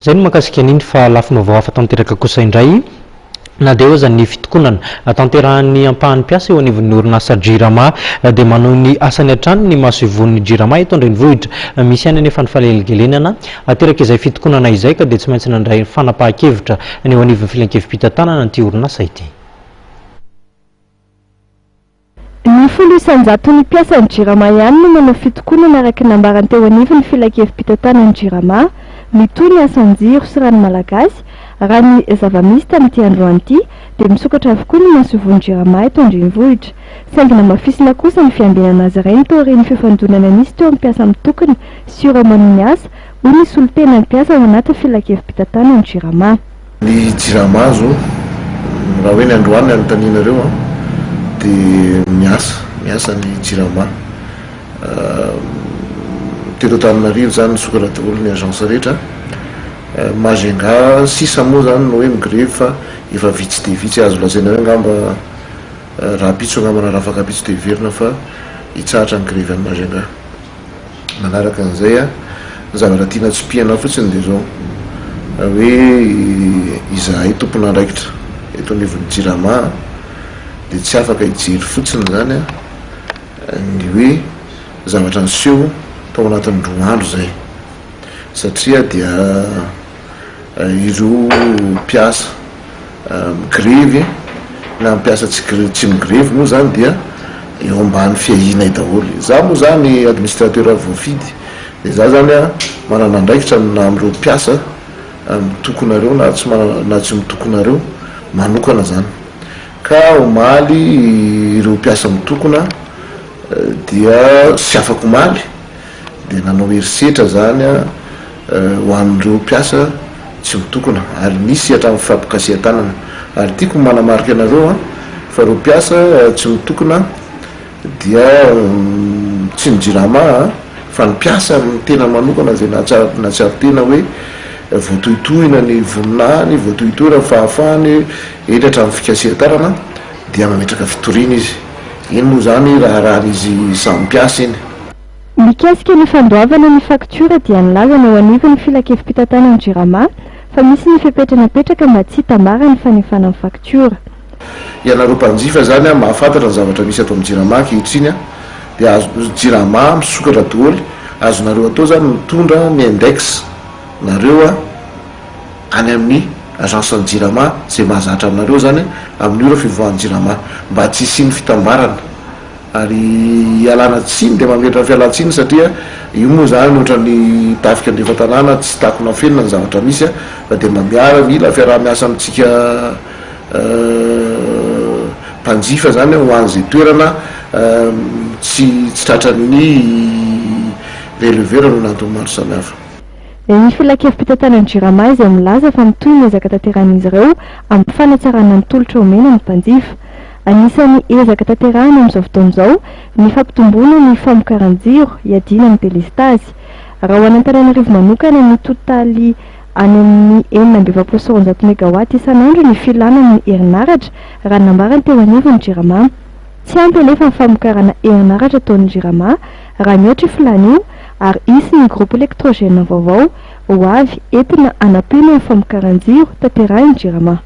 Izay no mahakasika an'iny fa lafim-baovao hafa tanteraka kosa indray, na dia eo aza ny fitokonana tanterahan'ny ampahan'ny mpiasa eo anivon'ny orinasa Jirama dia manohy ny asany hatrany ny masoivohon'ny Jirama eto an-drenivohitra. Misy ihany anefa ny faneligelenana ateraka izay fitokonana izay ka dia tsy maintsy nandray fanapahan-kevitra ny eo anivon'ny filankevi-pitantanana ity orinasa ity. Ny 10% ny mpiasan'ny Jirama ihany no manao fitokonana araka ny nambarany teo anivon'ny filankevi-pitantanan'ny Jirama. Mitohy ny asan-jiro sy rano malagasy. Raha ny zava-misy tamin'ity androany ity dia misokatra avokoa ny masoivohon'ny Jirama eto an-drenivohitra. Saingy namafisina kosa ny fiambenana azy ireny taorian'ny fifandonana nisy teo amin'ny mpiasa mitokona sy ireo manohy ny asa, hoy ny solontenan'ny mpiasa ao anatin'ny filankevi-pitantanan'ny Jirama. Ny jirama zao raha hoe ny androany ny anontanianareo an, dia miasa, miasa ny jirama. Teto Antananarivo zany nisokatra daholo ny agence rehetra, Majunga sisa moa zany no hoe migrevy fa efa vitsy dia vitsy, azo lazaina hoe angamba rahampitso angamba na rahafakampitso dia hiverina fa hitsahatra ny grevy any Majunga. Manaraka an'izay an, ny zavatra tiana tsipihana fotsiny dia izao, hoe izahay tompon'andraikitra eto anivon'ny Jirama dia tsy afaka hijery fotsiny izany an, ny hoe zavatra niseho tao anatin'ny roa andro izay, satria dia ireo mpiasa migrevy na mpiasa tsy tsy migrevy moa zany dia eo ambany fiahianay daholo. Za moa zany administrateur voafidy de za zany a manana andraikitra na amin'ireo mpiasa mitokona ireo na tsy manana na tsy mitokona ireo manokana zany ka omaly ireo mpiasa mitokona dia sy afak'omaly dia nanao herisetra zany ho an'ireo mpiasa tsy mitokona ary nisy hatramin'ny fifampikasihan-tanana ary tiako ny manamarika anareo fa ireo mpiasa tsy mitokona dia tsy ny jirama fa ny mpiasa ny tena manokana izay nahatsiaro nahatsiaro tena hoe voatohitohina ny voninahiny, voatohitohina ny fahafahany eny hatramin'ny fikasihan-tanana dia mametraka fitoriana izy. Iny moa izany raharahan'izy samy mpiasa iny. Mikasika ny fandoavana ny faktiora dia nilaza ny eo anivon'ny filankevi-pitantanan'ny Jirama fa misy ny fepetra napetraka mba tsy hitambaran'ny fanefana ny faktiora. Ianareo mpanjifa izany mahafantatra ny zavatra misy ato amin'ny Jirama ankehitriny dia azo, Jirama misokatra daholo, azonareo atao izany mitondra ny index nareo any amin'ny agence ny Jirama izay mahazatra aminareo izany amin'ny ora fivoahan'ny Jirama mba tsy hisian'ny fitambarana. Ary ialana tsiny dia mametra fialantsiny satria io moa zany ohatran'ny tafika andrefan-tanàna tsy takona afenina ny zavatra misy fa dia mba miara mila fiaraha-miasa amintsika mpanjifa zany ho an'izay toerana tsy tsy tratran'ny releveur noho ny antony maro samihafa. Ny filankevi-pitantanan'ny Jirama izay milaza fa mitohy ny ezaka tanterahin'izy ireo amin'ny fanatsarana ny tolotra omena ny mpanjifa. Anisan'ny ezaka tanterahina amin'izao fotoana izao ny fampitomboana ny famokaran-jiro hiadiana amin'ny delestazy. Raha ho an'Antananarivo manokana mitotaly any amin'ny 246 megawatt isan'andro ny filana ny herinaratra, raha ny nambarany teo anivon'ny Jirama. Tsy ampy anefa ny famokarana herinaratra ataon'ny Jirama raha mihoatra io filàna io ary hisy ny groupe électrogène vaovao ho avy entina hanampiana ny famokaran-jiro tanterahin'ny Jirama.